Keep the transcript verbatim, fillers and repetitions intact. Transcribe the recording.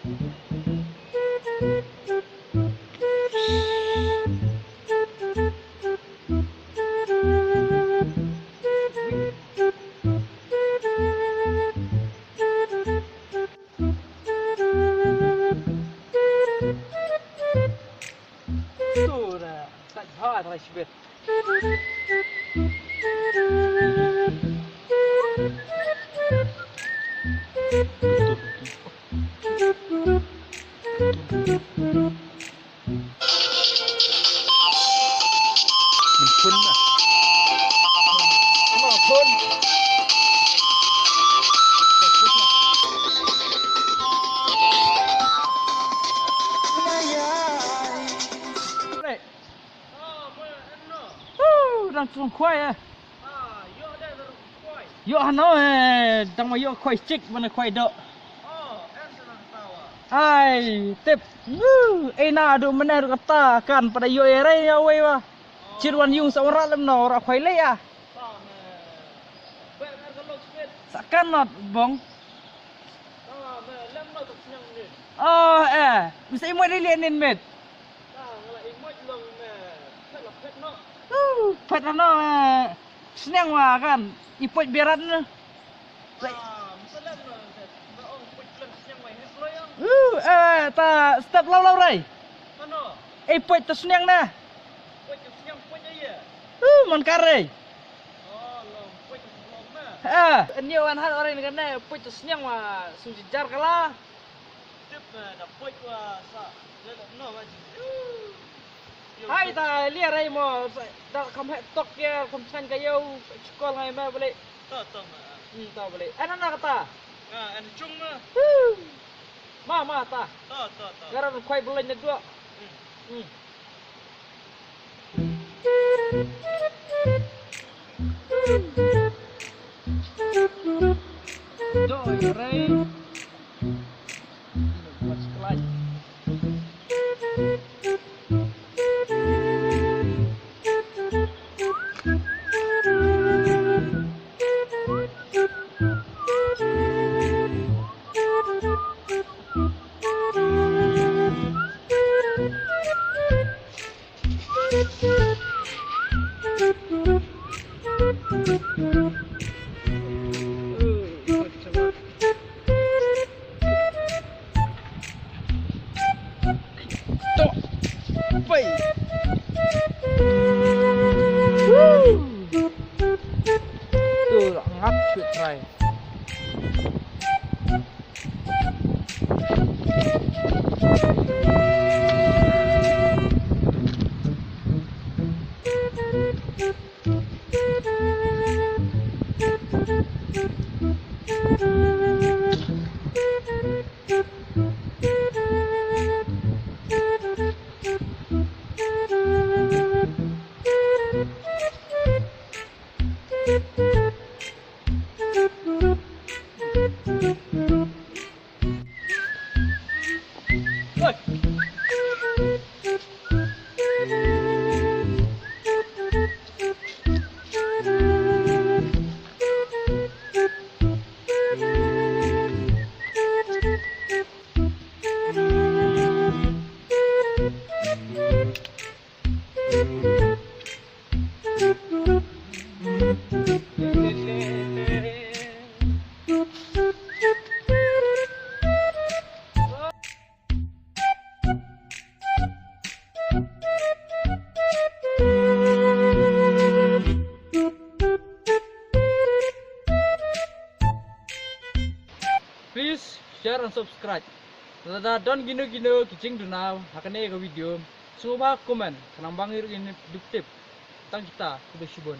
Tura, tak jha tak shibit. Min phun na. Min phun. Huh, dang tsong khwai eh. Ïoh hano eh, dang ma ïoh khwai chik, mana khwai doh. Ai, tip. Wuh, eh na du mene du kata kan pada ïoh eh rei ïa wei wa. Chir wan yung sa ora lem no, ora khwai lei ah. Sa kan not bong. Oh eh, mesti imoi lei lei nin met. Uh, phet hano eh. Sniang wa kan. I poit biarat na. Uh, eh, ta step lau lau rai. Eh, poit ta sniang na. Uh, man kar rai. Eh, ni wan han orang ni kan eh, poit ta sniang wa sung jijar kala. Tip, eh, da poi wa sa, le le no wa ji. Hai ta lia rai mo, sa, da kam he tok ya, kam san ka yo, chukol ngai ma bale. To, to ma. Hmm, to bale. Ana na kata. Ah, ana chung ma. Huh. Ma, ma ta. To, to, to. Ngaran khwai bale ne dua. Hmm. Hmm. Doi rei. Mas kelai. Please share and subscribe. Lada don kino kino ki jingduna ha kane ka video, sngewbha comment, khnang ba ngi ruh ngin ïoh tip. Tang kita, khublei shibun.